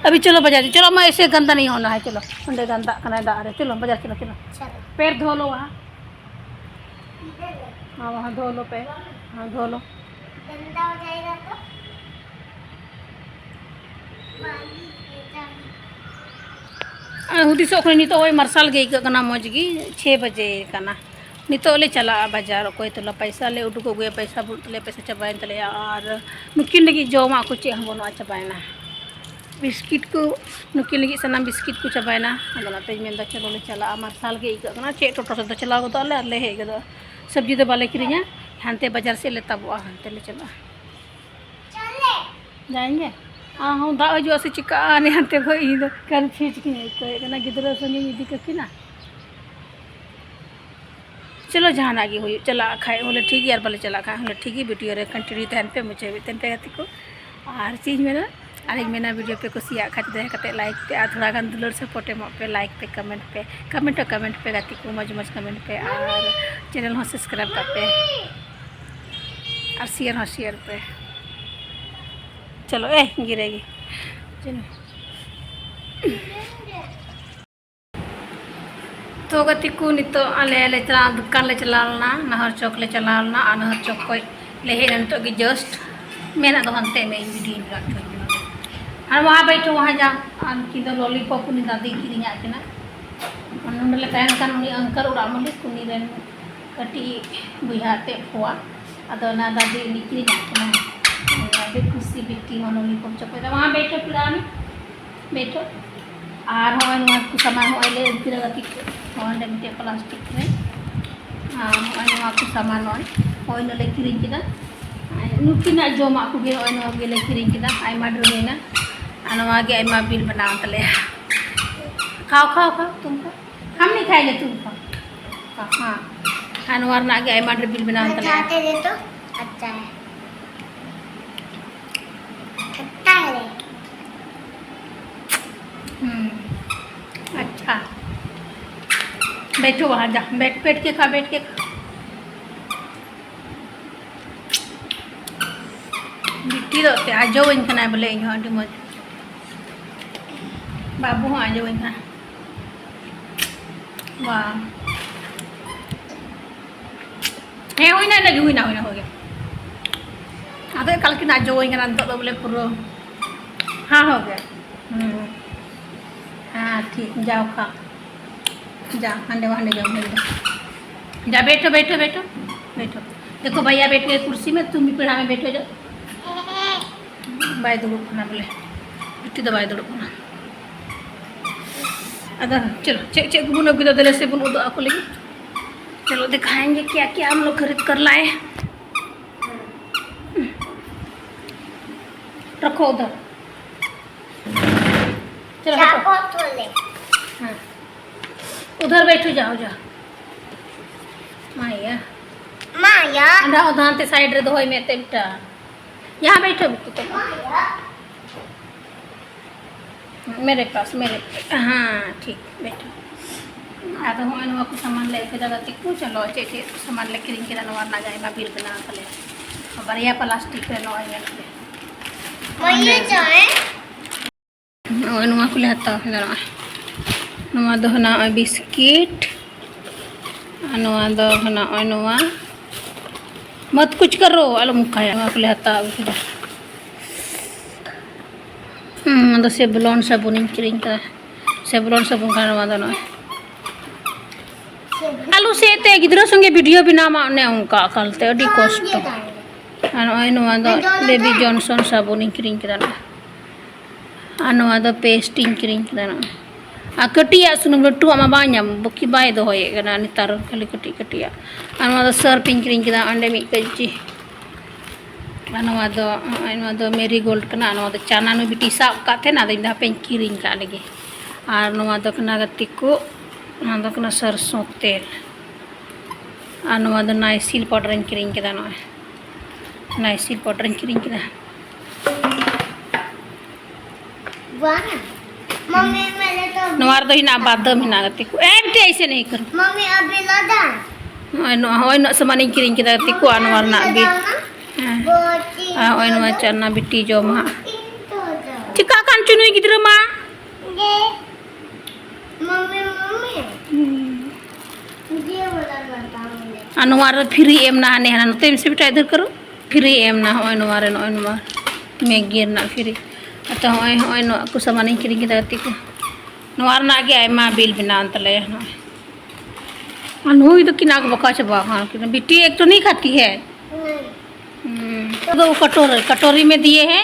ᱟᱹᱵᱷᱤ ᱪᱚᱞᱚ ᱵᱟᱡᱟᱨ, ᱪᱚᱞᱚ ᱢᱟ ᱮᱥᱮ ᱜᱟᱱᱫᱟ ᱱᱟᱦᱤ ᱦᱳᱱᱟ ᱦᱟᱭ, ᱪᱚᱞᱚ᱾ ᱚᱸᱰᱮ ᱜᱟᱱᱫᱟᱜ ᱠᱟᱱᱟ ᱫᱟᱜ ᱨᱮ, ᱪᱚᱞᱚ ᱵᱟᱡᱟᱨ ᱪᱚᱞᱚ, ᱪᱚᱞᱚ᱾ ᱯᱮᱨ ᱫᱷᱳ ᱞᱳ ᱣᱟᱦᱟᱸ᱾ ᱦᱟᱸ, ᱣᱟᱦᱟᱸ ᱫᱷᱳ ᱞᱳ ᱯᱮ, ᱦᱟᱸ ᱫᱷᱳ ᱞᱳ᱾ ᱟᱨ ᱦᱩᱫᱤᱥᱚᱜ ᱠᱟᱹᱱᱟᱹᱧ ᱱᱤᱛᱚᱜ ᱳᱭ ᱢᱟᱨᱥᱟᱞ ᱜᱮ ᱟᱹᱭᱠᱟᱹᱜ ᱠᱟᱱᱟ, ᱢᱚᱡᱽ ᱜᱮ᱾ ᱪᱷᱮ ᱵᱟᱡᱮ ᱠᱟᱱᱟ, ᱱᱤᱛᱚᱜ ᱞᱮ ᱪᱟᱞᱟᱜᱼᱟ ᱵᱟᱡᱟᱨ᱾ ᱚᱠᱚᱭ ᱛᱩᱞᱟ ᱯᱟᱭᱥᱟ ᱞᱮ ᱩᱰᱩᱠ ᱟᱹᱜᱩᱭᱟ, ᱯᱟᱭᱥᱟ ᱵᱟᱹᱱᱩᱜ ᱛᱟᱞᱮᱭᱟ, ᱯᱟᱭᱥᱟ ᱪᱟᱵᱟᱭᱮᱱ ᱛᱟᱞᱮᱭᱟ᱾ ᱟᱨ ᱱᱩᱠᱤᱱ ᱞᱟᱹᱜᱤᱫ ᱡᱚᱢᱟᱜ ᱠᱚ ᱪᱮᱫ ᱦᱚᱸ ᱵᱟᱹᱱᱩᱜᱼᱟ, ᱪᱟᱵᱟᱭᱮᱱᱟ᱾ ᱵᱤᱥᱠᱤᱴ ᱠᱚ, ᱱᱩᱠᱤᱱ ᱞᱟᱹᱜᱤᱫ ᱥᱟᱱᱟᱢ ᱵᱤᱥᱠᱤᱴ ᱠᱚ ᱪᱟᱵᱟᱭᱮᱱᱟ᱾ ᱟᱫᱚ ᱚᱱᱟᱛᱮᱧ ᱢᱮᱱᱫᱟ ᱪᱚᱞᱚ ᱞᱮ ᱪᱟᱞᱟᱜᱼᱟ, ᱢᱟᱨᱥᱟᱞ ᱜᱮ ᱟᱹᱭᱠᱟᱹᱜ ᱠᱟᱱᱟ᱾ ᱪᱮᱫ ᱴᱳᱴᱳ ᱛᱮᱫᱚ ᱪᱟᱞᱟᱣ ᱜᱚᱫᱚᱜ ᱟᱞᱮ ᱟᱨ ᱞᱮ ᱦᱮᱡ ᱜᱚᱫᱚᱜᱼᱟ᱾ ᱥᱚᱵᱽᱡᱤ ᱫᱚ ᱵᱟᱞᱮ ᱠᱤᱨᱤᱧᱟ, ᱦᱟᱱᱛᱮ ᱵᱟᱡᱟᱨ ᱥᱮᱫ ᱞᱮ ᱛᱟᱵᱚᱜᱼᱟ, ᱦᱟᱱᱛᱮ ᱞᱮ ᱪᱟᱞᱟᱜᱼᱟ᱾ ᱡᱟᱭᱮᱸᱜᱮ? ᱟᱨᱦᱚᱸ ᱫᱟᱜ ᱦᱤᱡᱩᱜᱼᱟ ᱥᱮ ᱪᱤᱠᱟᱹᱜᱼᱟ, ᱚᱱᱮ ᱦᱟᱱᱛᱮ ᱠᱷᱚᱡ ᱤᱧ ᱫᱚ ᱠᱚᱱᱯᱷᱤᱭᱩᱡᱽ ᱜᱤᱧ ᱟᱹᱭᱠᱟᱹᱣᱮᱫ ᱠᱟᱱᱟ, ᱜᱤᱫᱽᱨᱟᱹ ᱥᱚᱸᱜᱮᱧ ᱤᱫᱤ ᱠᱟᱹᱠᱤᱱᱟ᱾ ᱪᱚᱞᱚ, ᱡᱟᱦᱟᱱᱟᱜ ᱜᱮ ᱦᱩᱭᱩᱜ, ᱪᱟᱞᱟᱜ ᱠᱷᱟᱡ ᱵᱚᱞᱮ ᱴᱷᱤᱠ ᱜᱮᱭᱟ, ᱟᱨ ᱵᱟᱞᱮ ᱪᱟᱞᱟᱜ ᱠᱷᱟᱡ ᱦᱚᱸᱞᱮ ᱴᱷᱤᱠ ᱜᱮ᱾ ᱵᱷᱤᱰᱤᱭᱳ ᱨᱮ ᱠᱚᱱᱴᱤᱱᱤᱭᱩ ᱛᱟᱦᱮᱱ ᱯᱮ, ᱢᱩᱪᱟᱹᱫ ᱦᱟᱹᱵᱤᱡ ᱛᱟᱦᱮᱱ ᱯᱮ ᱜᱟᱛᱮ ᱠᱚ᱾ ᱟᱨ ᱪᱮᱫ ᱤᱧ ᱢᱮᱱᱟ, ᱟᱨᱤᱧ ᱢᱮᱱᱟ, ᱵᱷᱤᱰᱤᱭᱳ ᱯᱮ ᱠᱩᱥᱤᱭᱟᱜ ᱠᱷᱟᱡ ᱫᱚᱭᱟ ᱠᱟᱛᱮ ᱞᱟᱭᱤᱠ ᱯᱮ, ᱟᱨ ᱛᱷᱚᱲᱟ ᱜᱟᱱ ᱫᱩᱞᱟᱹᱲ ᱥᱟᱯᱳᱨᱴ ᱮᱢᱚᱜ ᱯᱮ, ᱞᱟᱭᱤᱠ ᱯᱮ, ᱠᱚᱢᱮᱱᱴ ᱯᱮ, ᱠᱚᱢᱮᱱᱴ ᱦᱚᱸ ᱠᱚᱢᱮᱱᱴ ᱯᱮ ᱜᱟᱛᱮ ᱠᱚ, ᱢᱚᱡᱽ ᱢᱚᱡᱽ ᱠᱚᱢᱮᱱᱴ ᱯᱮ, ᱟᱨ ᱪᱮᱱᱮᱞ ᱦᱚᱸ ᱥᱟᱵᱥᱠᱨᱟᱭᱤᱵᱽ ᱠᱟᱜ ᱯᱮ, ᱟᱨ ᱥᱮᱭᱟᱨ ᱦᱚᱸ ᱥᱮᱭᱟᱨ ᱯᱮ᱾ ᱪᱚᱞᱚ, ᱮ, ᱜᱤᱨᱟᱹ ᱜᱮ᱾ ᱪᱚᱞᱚ᱾ ᱛᱚ ᱜᱟᱛᱮ ᱠᱚ, ᱱᱤᱛᱚᱜ ᱟᱞᱮ ᱞᱮ ᱪᱟᱞᱟᱣ, ᱫᱚᱠᱟᱱ ᱞᱮ ᱪᱟᱞᱟᱣ ᱞᱮᱱᱟ, ᱱᱟᱦᱟᱨ ᱪᱚᱠ ᱞᱮ ᱪᱟᱞᱟᱣ ᱞᱮᱱᱟ, ᱟᱨ ᱱᱟᱦᱟᱨ ᱪᱚᱠ ᱠᱷᱚᱡ ᱞᱮ ᱦᱮᱡ ᱮᱱᱟ ᱱᱤᱛᱚᱜ ᱜᱮ just᱾ ᱢᱮᱱᱟᱜ ᱫᱚ ᱦᱟᱱᱛᱮ ᱢᱮ, ᱤᱧ ᱵᱷᱤᱰᱤᱭᱳᱧ ᱵᱮᱱᱟᱣ ᱦᱚᱪᱚ ᱠᱤᱱᱟ᱾ ᱟᱨ ᱣᱟᱦᱟᱸ ᱵᱮᱴᱷᱳ, ᱣᱟᱦᱟᱸ ᱡᱟ, ᱟᱨ ᱩᱱᱠᱤᱱ ᱫᱚ ᱞᱚᱞᱤᱯᱚᱯ ᱩᱱᱤ ᱫᱟᱫᱤᱭ ᱠᱤᱨᱤᱧᱟᱫ ᱠᱤᱱᱟ᱾ ᱟᱨ ᱱᱚᱸᱰᱮ ᱞᱮ ᱛᱟᱦᱮᱱ ᱠᱟᱱ, ᱩᱱᱤ ᱟᱝᱠᱟᱨ ᱚᱲᱟᱜ ᱢᱟᱹᱞᱤᱠ, ᱩᱱᱤ ᱨᱮᱱ ᱠᱟᱹᱴᱤᱡ ᱵᱚᱭᱦᱟ ᱛᱮᱫ ᱯᱷᱳᱣᱟ᱾ ᱟᱫᱚ ᱚᱱᱟ ᱫᱟᱫᱤ ᱩᱱᱤ ᱠᱤᱨᱤᱧᱟᱫ ᱠᱤᱱᱟ᱾ ᱟᱹᱰᱤ ᱠᱩᱥᱤ ᱵᱤᱴᱤ ᱦᱚᱸ ᱞᱚᱞᱤᱯᱚᱯ ᱪᱚᱠᱞᱮᱴ᱾ ᱣᱟᱦᱟᱸ ᱵᱮᱴᱷᱳ ᱯᱷᱤᱨ ᱟᱢ ᱵᱮᱴᱷᱳ᱾ ᱟᱨ ᱦᱚᱸᱜᱼᱚᱭ ᱱᱚᱣᱟ ᱠᱚ ᱥᱟᱢᱟᱱ ᱦᱚᱸᱜᱼᱚᱭ ᱞᱮ ᱟᱹᱜᱩ ᱠᱮᱫᱟ ᱜᱟᱛᱮ ᱠᱚ᱾ ᱱᱚᱜᱼᱚᱭ ᱱᱚᱸᱰᱮ ᱢᱤᱫᱴᱮᱡ ᱯᱞᱟᱥᱴᱤᱠ ᱨᱮ᱾ ᱟᱨ ᱦᱚᱸᱜᱼᱚᱭ ᱱᱚᱣᱟ ᱠᱚ ᱥᱟᱢᱟᱱ ᱱᱚᱜᱼᱚᱭ᱾ ᱦᱳᱭ, ᱱᱚᱰᱮ ᱠᱤᱨᱤᱧ ᱠᱮᱫᱟ᱾ ᱟᱨ ᱱᱩᱠᱤᱱᱟᱜ ᱡᱚᱢᱟᱜ ᱠᱚᱜᱮ ᱱᱚᱜᱼᱚᱭ ᱱᱚᱣᱟ ᱜᱮᱞᱮ ᱠᱤᱨᱤᱧ ᱠᱮᱫᱟ, ᱟᱭᱢᱟ ᱰᱷᱮᱨ ᱦᱩᱭᱱᱟ᱾ ᱟᱨ ᱱᱚᱣᱟ ᱜᱮ ᱟᱭᱢᱟ ᱵᱤᱞ ᱵᱮᱱᱟᱣ ᱮᱱ ᱛᱟᱞᱮᱭᱟ᱾ ᱠᱷᱟᱣ, ᱠᱷᱟᱣ, ᱠᱷᱟᱣ, ᱛᱩᱢ ᱠᱷᱟᱣ᱾ हम नहीं खाएंगे, तुम खाओ। हाँ। ᱟᱨ ᱱᱚᱣᱟ ᱨᱮᱱᱟᱜ ᱜᱮ ᱟᱭᱢᱟ ᱰᱷᱮᱨ ᱵᱤᱞ ᱵᱮᱱᱟᱣ ᱮᱱ ᱛᱟᱞᱮᱭᱟ᱾ ᱠᱷᱟᱛᱟ ᱨᱮ ᱛᱚ ᱟᱪᱪᱷᱟ ᱦᱮ᱾ ᱠᱷᱟᱛᱟ ᱨᱮ᱾ हम्म, अच्छा। बैठो वहाँ, जा, बैठ, बैठ के खा, बैठ के खा। ᱵᱤᱴᱤ ᱫᱚ ᱮᱱᱛᱮᱫ ᱟᱡᱚᱣᱟᱹᱧ ᱠᱟᱱᱟᱭ ᱵᱚᱞᱮ, ᱤᱧ ᱦᱚᱸ ᱟᱹᱰᱤ ᱢᱚᱡᱽ᱾ ᱵᱟᱹᱵᱩ ᱦᱚᱸ ᱟᱡᱚᱣᱟᱹᱧ ᱠᱟᱱᱟ᱾ ᱵᱟᱝ᱾ ᱦᱮᱸ, ᱦᱩᱭᱱᱟ, ᱤᱱᱟᱹᱜ ᱜᱮ ᱦᱩᱭᱱᱟ, ᱦᱩᱭᱱᱟ, ᱦᱩᱭ ᱜᱮ᱾ ᱟᱫᱚ ᱮᱠᱟᱞ ᱠᱤᱱ ᱟᱡᱚᱣᱟᱹᱧ ᱠᱟᱱᱟ ᱱᱤᱛᱚᱜ ᱫᱚ ᱵᱚᱞᱮ ᱯᱩᱨᱟᱹ᱾ ᱦᱮᱸ, ᱦᱩᱭ ᱜᱮ᱾ ᱦᱩᱸ᱾ ᱦᱮᱸ, ᱴᱷᱤᱠ, ᱡᱟᱣ ᱠᱷᱟ᱾ जा, अंडे वंडे जाओ, मिल जाओ। जा, बैठो, बैठो, बैठो, बैठो। देखो, भैया बैठ गए कुर्सी में, तुम भी पीढ़ा में बैठो, जाओ। ᱵᱟᱭ ᱫᱩᱲᱩᱵ ᱠᱟᱱᱟ ᱵᱚᱞᱮ, ᱵᱤᱴᱤ ᱫᱚ ᱵᱟᱭ ᱫᱩᱲᱩᱵ ᱠᱟᱱᱟ᱾ ᱟᱫᱚ ᱪᱚᱞᱚ, ᱪᱮᱫ ᱪᱮᱫ ᱠᱚᱵᱚᱱ ᱟᱹᱜᱩᱭᱟ, ᱫᱮᱞᱟ ᱥᱮ ᱵᱚᱱ ᱩᱫᱩᱜ ᱟᱠᱚ ᱞᱟᱹᱜᱤᱫ᱾ चलो, दिखाएंगे क्या क्या हम लोग खरीद कर लाए। रखो उधर। चलो, हटो। चाकू खोले। हाँ। उधर बैठो, जाओ, जाओ। माया। माया। अंधा उधार ते साइड रे दोहई में तेटा। यहाँ बैठो बिट्टू, तुम। माया। मेरे पास, मेरे पे। हाँ, ठीक, बैठो। ᱟᱫᱚ ᱦᱚᱸᱜᱼᱚᱭ ᱱᱚᱣᱟ ᱠᱚ ᱥᱟᱢᱟᱱ ᱞᱮ ᱟᱹᱜᱩ ᱠᱮᱫᱟ ᱜᱟᱛᱮ ᱠᱚ᱾ ᱪᱚᱞᱚ, ᱪᱮᱫ ᱪᱮᱫ ᱥᱟᱢᱟᱱ ᱞᱮ ᱠᱤᱨᱤᱧ ᱠᱮᱫᱟ, ᱱᱚᱣᱟ ᱨᱮᱱᱟᱜ ᱜᱮ ᱟᱭᱢᱟ ᱵᱤᱞ ᱵᱮᱱᱟᱣ ᱛᱟᱞᱮ᱾ ᱵᱟᱨᱭᱟ ᱯᱞᱟᱥᱴᱤᱠ ᱨᱮ ᱱᱚᱜᱼᱚᱭ ᱧᱮᱞ ᱯᱮ᱾ ᱢᱟᱹᱭᱩ ᱪᱚᱭ᱾ ᱱᱚᱜᱼᱚᱭ ᱱᱚᱣᱟ ᱠᱚᱞᱮ ᱦᱟᱛᱟᱣ ᱠᱮᱫᱟ᱾ ᱱᱚᱜᱼᱚᱭ ᱱᱚᱣᱟ ᱫᱚ ᱦᱮᱱᱟᱜᱼᱟ ᱵᱤᱥᱠᱤᱴ, ᱟᱨ ᱱᱚᱣᱟ ᱫᱚ ᱦᱮᱱᱟᱜᱼᱟ ᱱᱚᱣᱟ ᱢᱚᱛ ᱠᱩᱪ ᱠᱟᱨᱳ, ᱟᱞᱚᱢ ᱚᱱᱠᱟᱭᱟ᱾ ᱱᱚᱣᱟ ᱠᱚᱞᱮ ᱦᱟᱛᱟᱣ ᱟᱹᱜᱩ ᱠᱮᱫᱟ᱾ ᱦᱩᱸ, ᱱᱚᱣᱟ ᱫᱚ ᱥᱮᱵᱷᱞᱚᱱ ᱥᱟᱵᱚᱱᱤᱧ ᱠᱤᱨᱤᱧ ᱠᱟᱫᱟ᱾ ᱥᱮᱵᱷᱞᱚᱱ ᱥᱟᱵᱚᱱ ᱠᱟᱱᱟ ᱱᱚᱣᱟ ᱫᱚ᱾ ᱱᱚᱜᱼᱚᱭ ᱟᱞᱚ ᱥᱮᱫ ᱛᱮ ᱜᱤᱫᱽᱨᱟᱹ ᱥᱚᱸᱜᱮ ᱵᱷᱤᱰᱤᱭᱳ ᱵᱮᱱᱟᱣ ᱢᱟ, ᱚᱱᱮ ᱚᱱᱠᱟ ᱟᱠᱟᱞ ᱛᱮ ᱟᱹᱰᱤ ᱠᱚᱥᱴᱚ᱾ ᱟᱨ ᱱᱚᱜᱼᱚᱭ ᱱᱚᱣᱟ ᱫᱚ ᱵᱮᱵᱤ ᱡᱚᱱᱥᱚᱱ ᱥᱟᱵᱚᱱᱤᱧ ᱠᱤᱨᱤᱧ ᱠᱮᱫᱟ᱾ ᱱᱚᱜᱼᱚᱭ ᱟᱨ ᱱᱚᱣᱟ ᱫᱚ ᱯᱮᱥᱴ ᱤᱧ ᱠᱤᱨᱤᱧ ᱠᱮᱫᱟ᱾ ᱱᱚᱜᱼᱚᱭ ᱟᱨ ᱠᱟᱹᱴᱤᱡᱟᱜ ᱥᱩᱱᱩᱢ, ᱞᱟᱹᱴᱩᱣᱟᱜ ᱢᱟ ᱵᱟᱭ ᱧᱟᱢ, ᱵᱟᱹᱠᱤ ᱵᱟᱭ ᱫᱚᱦᱚᱭᱮᱫ ᱠᱟᱱᱟ ᱱᱮᱛᱟᱨ, ᱠᱷᱟᱹᱞᱤ ᱠᱟᱹᱴᱤᱡ ᱠᱟᱹᱴᱤᱡᱟᱜ᱾ ᱟᱨ ᱱᱚᱣᱟ ᱫᱚ ᱥᱟᱨᱯ ᱤᱧ ᱠᱤᱨᱤᱧ ᱠᱮᱫᱟ, ᱚᱸᱰᱮ ᱢᱤᱫ ᱠᱮᱡᱤ᱾ ᱟᱨ ᱱᱚᱣᱟ ᱫᱚ, ᱱᱚᱜᱼᱚᱭ ᱱᱚᱣᱟ ᱫᱚ ᱢᱮᱨᱤᱜᱳᱞᱰ ᱠᱟᱱᱟ, ᱟᱨ ᱱᱚᱣᱟ ᱫᱚ ᱪᱟᱱᱟ ᱱᱩᱭ ᱵᱤᱴᱤᱭ ᱥᱟᱵ ᱟᱠᱟᱫ ᱛᱟᱦᱮᱱ, ᱟᱫᱚ ᱤᱧ ᱫᱚ ᱦᱟᱯᱮᱧ ᱠᱤᱨᱤᱧ ᱠᱟᱜ ᱞᱮᱜᱮ᱾ ᱟᱨ ᱱᱚᱣᱟ ᱫᱚ ᱠᱟᱱᱟ ᱜᱟᱛᱮ ᱠᱚ, ᱱᱚᱣᱟ ᱫᱚ ᱠᱟᱱᱟ ᱥᱟᱨᱥᱚ ᱛᱮᱞ᱾ ᱟᱨ ᱱᱚᱣᱟ ᱫᱚ ᱱᱟᱭᱥᱤᱞ ᱯᱟᱣᱰᱟᱨᱤᱧ ᱠᱤᱨᱤᱧ ᱠᱮᱫᱟ, ᱱᱚᱜᱼᱚᱭ ᱱᱟᱭᱥᱤᱞ ᱯᱟᱣᱰᱟᱨᱤᱧ ᱠᱤᱨᱤᱧ ᱠᱮᱫᱟ᱾ ᱵᱟᱝ᱾ ᱢᱟᱢᱤ, ᱢᱮᱨᱮ ᱛᱚ ᱱᱚᱣᱟ ᱨᱮᱫᱚ ᱦᱮᱱᱟᱜᱼᱟ ᱵᱟᱫᱟᱢ ᱦᱮᱱᱟᱜᱼᱟ ᱜᱟᱛᱮ ᱠᱚ᱾ ᱮ, ᱵᱤᱴᱤ, ᱮᱭᱥᱮ ᱱᱟᱦᱤ ᱠᱟᱨᱳ᱾ ᱢᱟᱢᱤ, ᱟᱵᱷᱤ ᱞᱟᱫᱟ᱾ ᱱᱚᱜᱼᱚᱭ ᱱᱚᱣᱟ, ᱦᱳᱭ, ᱩᱱᱟᱹᱜ ᱥᱟᱢᱟᱱᱤᱧ ᱠᱤᱨᱤᱧ ᱠᱮᱫᱟ ᱜᱟᱛᱮ ᱠᱚ, ᱟᱨ ᱱᱚᱣᱟ ᱨᱮᱱᱟᱜ ᱵᱤᱞ᱾ ᱦᱮᱸ᱾ ᱟᱨ ᱱᱚᱜᱼᱚᱭ ᱱᱚᱣᱟ ᱪᱟᱱᱟ ᱵᱤᱴᱤ ᱡᱚᱢᱟ ᱦᱟᱸᱜ᱾ ᱪᱤᱠᱟᱹᱜ ᱠᱟᱱ ᱪᱚ ᱱᱩᱭ ᱜᱤᱫᱽᱨᱟᱹ ᱢᱟ? ᱢᱟᱢᱤ, ᱢᱟᱢᱤ᱾ ᱦᱩᱸ᱾ ᱟᱨ ᱱᱚᱣᱟ ᱨᱮ ᱯᱷᱨᱤ ᱮᱢ ᱱᱟ, ᱦᱟᱱᱮ ᱦᱟᱱᱟ ᱱᱚᱛᱮ ᱢᱮᱥᱮ ᱵᱮᱴᱟ, ᱤᱫᱷᱟᱨ ᱠᱟᱨᱳ᱾ ᱯᱷᱨᱤ ᱮᱢ ᱱᱟ, ᱦᱚᱸᱜᱼᱚᱭ ᱱᱚᱣᱟ ᱨᱮ, ᱱᱚᱜᱼᱚᱭ ᱱᱚᱣᱟ ᱢᱮᱜᱤ ᱨᱮᱱᱟᱜ ᱯᱷᱨᱤ᱾ ᱟᱫᱚ ᱦᱚᱸᱜᱼᱚᱭ, ᱦᱚᱸᱜᱼᱚᱭ ᱱᱚᱣᱟ ᱠᱚ ᱥᱟᱢᱟᱱᱤᱧ ᱠᱤᱨᱤᱧ ᱠᱮᱫᱟ ᱜᱟᱛᱮ ᱠᱚ᱾ ᱱᱚᱣᱟ ᱨᱮᱱᱟᱜ ᱜᱮ ᱟᱭᱢᱟ ᱵᱤᱞ ᱵᱮᱱᱟᱣ ᱮᱱ ᱛᱟᱞᱮᱭᱟ ᱱᱚᱜᱼᱚᱭ᱾ ᱟᱨ ᱱᱩᱭ ᱫᱚ ᱠᱤᱱᱟ ᱠᱚ ᱵᱟᱠᱟ ᱪᱟᱵᱟ ᱟᱠᱟᱱᱟ, ᱵᱤᱴᱤ ᱮᱠ ᱛᱚ ᱱᱤ ᱠᱷᱟᱛᱤ ᱦᱮ᱾ ᱦᱩᱸ᱾ ᱦᱩᱸ᱾ ᱛᱚ ᱠᱟᱴᱳᱨᱤ, ᱠᱟᱴᱳᱨᱤ ᱢᱮ ᱫᱤᱭᱮ ᱦᱮ,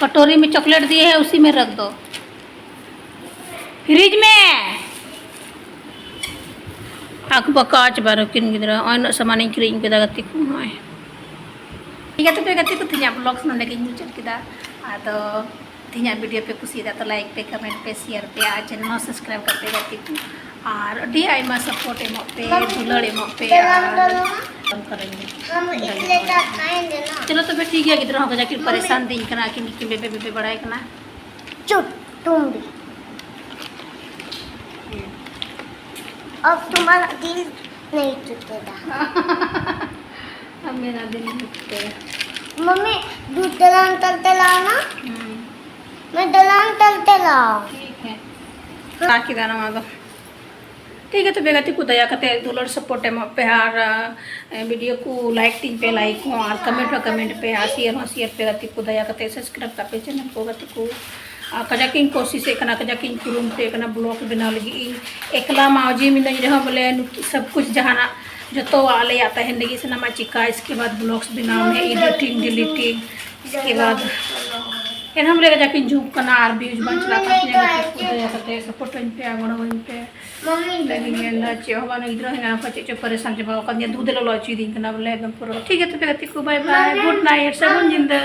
ᱠᱟᱴᱳᱨᱤ ᱢᱮ ᱪᱚᱠᱞᱮᱴ ᱫᱤᱭᱮ ᱦᱮ, ᱩᱥᱤ ᱢᱮ ᱨᱟᱠᱷ ᱫᱚ᱾ ᱯᱷᱨᱤᱡᱽ ᱢᱮ᱾ ᱟᱠᱚ ᱵᱟᱠᱚ ᱪᱟᱵᱟ ᱱᱩᱠᱤᱱ ᱜᱤᱫᱽᱨᱟᱹ᱾ ᱱᱚᱜᱼᱚᱭ ᱩᱱᱟᱹᱜ ᱥᱟᱢᱟᱱᱤᱧ ᱠᱤᱨᱤᱧ ᱠᱮᱫᱟ ᱜᱟᱛᱮ ᱠᱚ, ᱱᱚᱜᱼᱚᱭ᱾ ᱴᱷᱤᱠ ᱜᱮᱭᱟ ᱛᱚᱵᱮ ᱜᱟᱛᱮ ᱠᱚ, ᱛᱮᱦᱮᱧᱟᱜ vlogs ᱱᱚᱸᱰᱮ ᱜᱤᱧ ᱢᱩᱪᱟᱹᱫ ᱠᱮᱫᱟ᱾ ᱟᱫᱚ ᱛᱮᱦᱮᱧᱟᱜ video ᱯᱮ ᱠᱩᱥᱤᱭᱟᱫᱟ ᱛᱚ like ᱯᱮ, comment ᱯᱮ, share ᱯᱮ ᱟᱨ channel ᱦᱚᱸ subscribe ᱠᱟᱛᱮ ᱜᱟᱛᱮ ᱠᱚ᱾ ᱟᱨ ᱟᱹᱰᱤ ᱟᱭᱢᱟ support ᱮᱢᱚᱜ ᱯᱮ, ᱫᱩᱞᱟᱹᱲ ᱮᱢᱚᱜ ᱯᱮ ᱟᱨ ᱪᱚᱞᱚ ᱛᱚᱵᱮ ᱴᱷᱤᱠ ᱜᱮᱭᱟ, ᱜᱤᱫᱽᱨᱟᱹ ᱦᱚᱸ ᱠᱟᱡᱟᱠ ᱠᱤᱱ ᱯᱟᱨᱮᱥᱟᱱ ᱫᱤᱧ ᱠᱟᱱᱟ, ᱟᱹᱠᱤᱱ ᱜᱮᱠᱤᱱ ᱵᱮᱵᱮ ᱵᱮᱵᱮ ᱵᱟᱲᱟᱭ ᱠᱟᱱᱟ᱾ चुप तुम भी। अब तुम्हारा दिल नहीं टूटेगा। अब मेरा दिल नहीं टूटेगा। मम्मी, दूध दलान तल तल आओ ना। हम्म। मैं दलान तल तल आओ। ठीक है। ᱦᱟᱛᱟᱣ ᱠᱮᱫᱟ ᱱᱚᱣᱟ ᱫᱚ᱾ ᱴᱷᱤᱠ ᱜᱮᱭᱟ, ᱛᱚᱵᱮ ᱜᱟᱛᱮ ᱠᱚ, ᱫᱟᱭᱟ ᱠᱟᱛᱮ ᱫᱩᱞᱟᱹᱲ support ᱮᱢᱚᱜ ᱯᱮ ᱟᱨ, ᱮ, video ᱠᱚ like ᱛᱤᱧ ᱯᱮ, like ᱦᱚᱸ, ᱟᱨ comment ᱦᱚᱸ comment ᱯᱮ, ᱟᱨ share ᱦᱚᱸ share ᱯᱮ ᱜᱟᱛᱮ ᱠᱚ, ᱫᱟᱭᱟ ᱠᱟᱛᱮ subscribe ᱠᱟᱜ ᱯᱮ channel ᱠᱚ ᱜᱟᱛᱮ ᱠᱚ᱾ ᱟᱨ ᱠᱟᱡᱟᱠ ᱤᱧ ᱠᱳᱥᱤᱥᱮᱫ ᱠᱟᱱᱟ, ᱠᱟᱡᱟᱠ ᱤᱧ ᱠᱩᱨᱩᱢᱩᱴᱩᱭᱮᱫ ᱠᱟᱱᱟ vlog ᱵᱮᱱᱟᱣ ᱞᱟᱹᱜᱤᱫ ᱤᱧ᱾ ᱮᱠᱞᱟ ᱢᱟ ᱡᱮ ᱢᱤᱱᱟᱹᱧ ᱨᱮᱦᱚᱸ ᱵᱚᱞᱮ ᱱᱩᱠᱩ ᱥᱚᱵ ᱠᱩᱪ ᱡᱟᱦᱟᱱᱟᱜ ᱡᱚᱛᱚᱣᱟᱜ ᱟᱞᱮᱭᱟᱜ ᱛᱟᱦᱮᱱ ᱞᱟᱹᱜᱤᱫ ᱥᱟᱱᱟᱢᱟᱜ ᱪᱤᱠᱟ, ᱤᱥᱠᱮ ᱵᱟᱫ vlogs ᱵᱮᱱᱟᱣ ᱢᱮ, editing, deleting, ᱤᱥᱠᱮ ᱵᱟᱫ ᱮᱱᱦᱚᱸ ᱵᱚᱞᱮ ᱠᱟᱡᱟᱠ ᱤᱧ ᱡᱷᱩᱸᱠ ᱠᱟᱱᱟ ᱟᱨ views ᱵᱟᱝ ᱪᱟᱞᱟᱜ ᱠᱟᱱ ᱛᱤᱧᱟ᱾ ᱜᱟᱛᱮ ᱠᱚ ᱫᱟᱭᱟ ᱠᱟᱛᱮ support ᱟᱹᱧ ᱯᱮ ᱟᱨ ᱜᱚᱲᱚ ᱟᱹᱧ ᱯᱮ᱾ ᱞᱟᱹᱜᱤᱫ ᱢᱮᱱᱫᱟ ᱪᱮᱫ ᱦᱚᱸ ᱵᱟᱝ, ᱜᱤᱫᱽᱨᱟᱹ ᱦᱮᱱᱟᱜ ᱠᱚᱣᱟ, ᱪᱮᱫ ᱪᱚ ᱯᱟᱨᱮᱥᱟᱱ ᱪᱟᱵᱟ ᱟᱠᱟᱫᱤᱧᱟ, ᱫᱩᱫᱷ ᱮ ᱞᱚᱞᱚ ᱦᱚᱪᱚᱭᱮᱫᱤᱧ ᱠᱟᱱᱟ ᱵᱚᱞᱮ ᱮᱠᱫᱚᱢ ᱯᱩᱨᱟᱹ᱾ ᱴᱷᱤᱠ ᱜᱮᱭᱟ ᱛᱚᱵᱮ ᱜᱟᱛᱮ ᱠᱚ, bye bye, good night, ᱥᱟᱹᱜᱩᱱ ᱧᱤᱫᱟᱹ᱾